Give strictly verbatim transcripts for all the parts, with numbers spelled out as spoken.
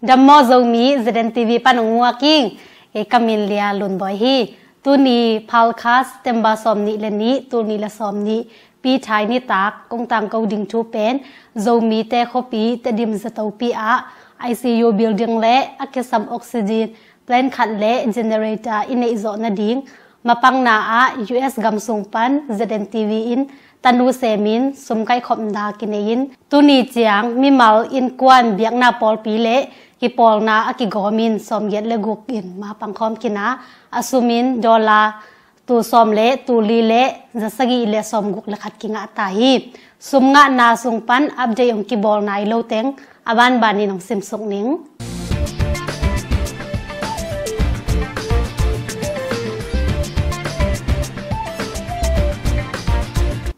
Dam maw Zomi, Z N T V pan hong muak ing. Kei ka min Lia Lun Bawi hi. Tuni Phalkha September sawm nih le nih, tul nih le sawm nih, Pi Thai nitak kong tangko ding thu pen, Zomite khuapi Tedim Zatopi ah I C U building le a kisam oxygen plant khat le generator i neih zawh nading mapangna ah U S gam sung pan Z N T V in tanu semin sum kaihkhopna kinei in, tuni ciang mimal, innkuan, biakna pawlpi le kipawlna a kigawmin sawmgiat le guk in mapangkhawm khin a, a sumin dollar tul sawm le tul li le za sagih le sawmguk le khat kingah ta hi. Sum ngahna sung pan update hong kibawl nai lo teng a banbanin hong simsuk ning.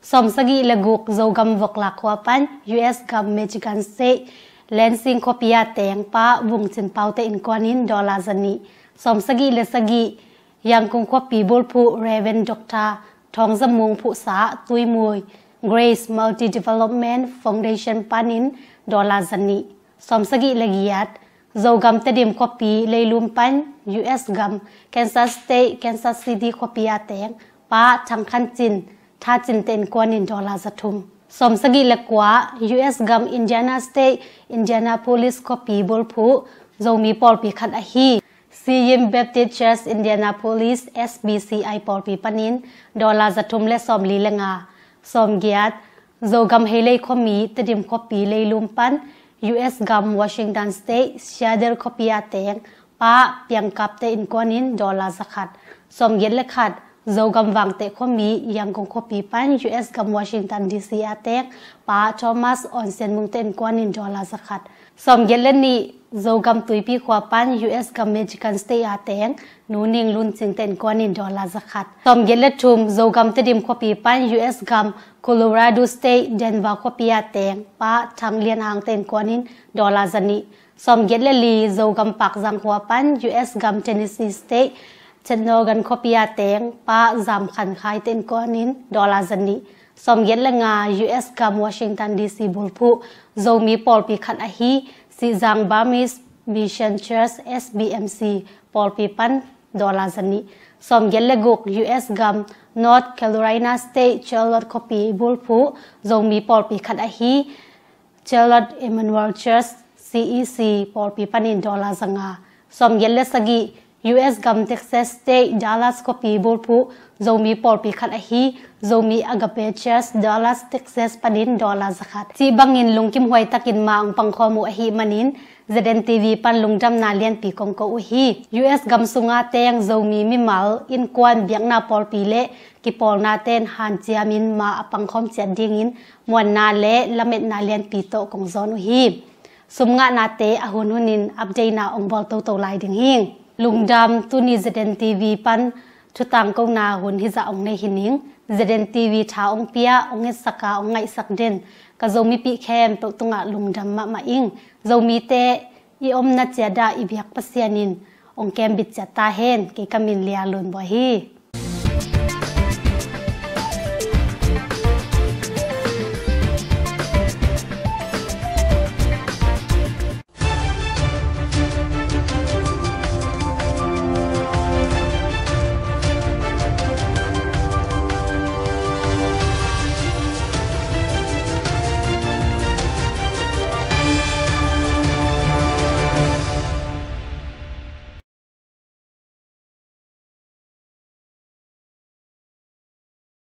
Sawm sagih le guk, Zogam Voklak khua pan U S gam Michigan State Lansing khuapi a teng Pa Vung Cin Paute innkuan in dollar za nih. Sawm sagih le sagih, Yangon khuapi bulphuh Reverend Doctor Thawng Za Mung phuhsa Tuimui Grace Multi Development Foundation panin dollar za nih. Sawm sagih le giat, Zogam Tedim khuapi Leilum pan U S gam Kansas State Kansas City khuapi a teng Pa Thang Khan Cin Tha Cinte innkuan in dollar za thum. Sawm sagih le kua, U S gam Indiana State Indianapolis khuapi bulphuh Zomi pawlpi khat ahi Siyim Baptist Church Indianapolis, S B C I pawlpi panin dollar za thum le sawm li le nga. Sawm giat, Zogam Heilei khuami Tedim khuapi Leilum pan U S gam Washington State Seattle khuapi a teng Pa Piang Kapte innkuan in dollar za khat. Sawm giat le khat, Zogam Vangteh khuami Yangon khuapi pan U S gam Washington D C a teng Pa Thomas Aung Sian Mungte innkuan in dollar za khat. Sawm giat le nih, Zogam Tuipi khua pan U S gam Michigan State a teng Nu Ning Lun Cingte innkuan in dollar za khat. Sawm giat le thum, Zogam Tedim khuapi pan U S gam Colorado State Denver khuapi a teng Pa Thang Lian Angte innkuan in dollar za nih. Sawm giat le li, Zogam Pakzang khua pan U S gam Tennessee State Chattanooga khuapi a teng Pa Zam Khan Khaite innkuan in dollar za nih. Sawm giat le nga, U S gam Washington D C bulphuh Zomi pawlpi khat ahi Sihzang Burmese Mission Church, S B M C pawlpi pan dollar za nih. Sawm giat le guk, U S gam North Carolina State Charlotte khuapi bulphuh Zomi pawlpi khat ahi Charlotte Emmanuel Church, C E C pawlpi panin dollar za nga. Sawm giat le sagih, U S gam Texas State Dallas khuapi bulphuh Zomi pawlpi khat ahi Zomi Agape Church Dallas Texas panin dollar za khat. Cih bangin lungkim huai takin ma hong pangkhawm uh ahih manin Z N T V pan lungdamna lianpi kong ko uh hi. U S gam sunga teng Zomi mimal, innkuan, biakna pawlpi le kipawlna ten hanciamin ma a pangkhawm ciat dingin muanna le lametna lianpi tawh kong zawn uh hi. Sum ngahnate a hunhunin update na hong bawl toto lai ding hing. Lungdam, tuni Z N T V pan thutangkona hun hizah hong nei hi ning. Z N T V tha hong pia, hong etsaka, hong ngaihsak den ka Zomipih khempeuh tungah lungdam mahmah ing. Zomite i omna ciatah i biak Pasian in hong kembit ciat ta hen. Kei ka min Lia Lun Bawi hi.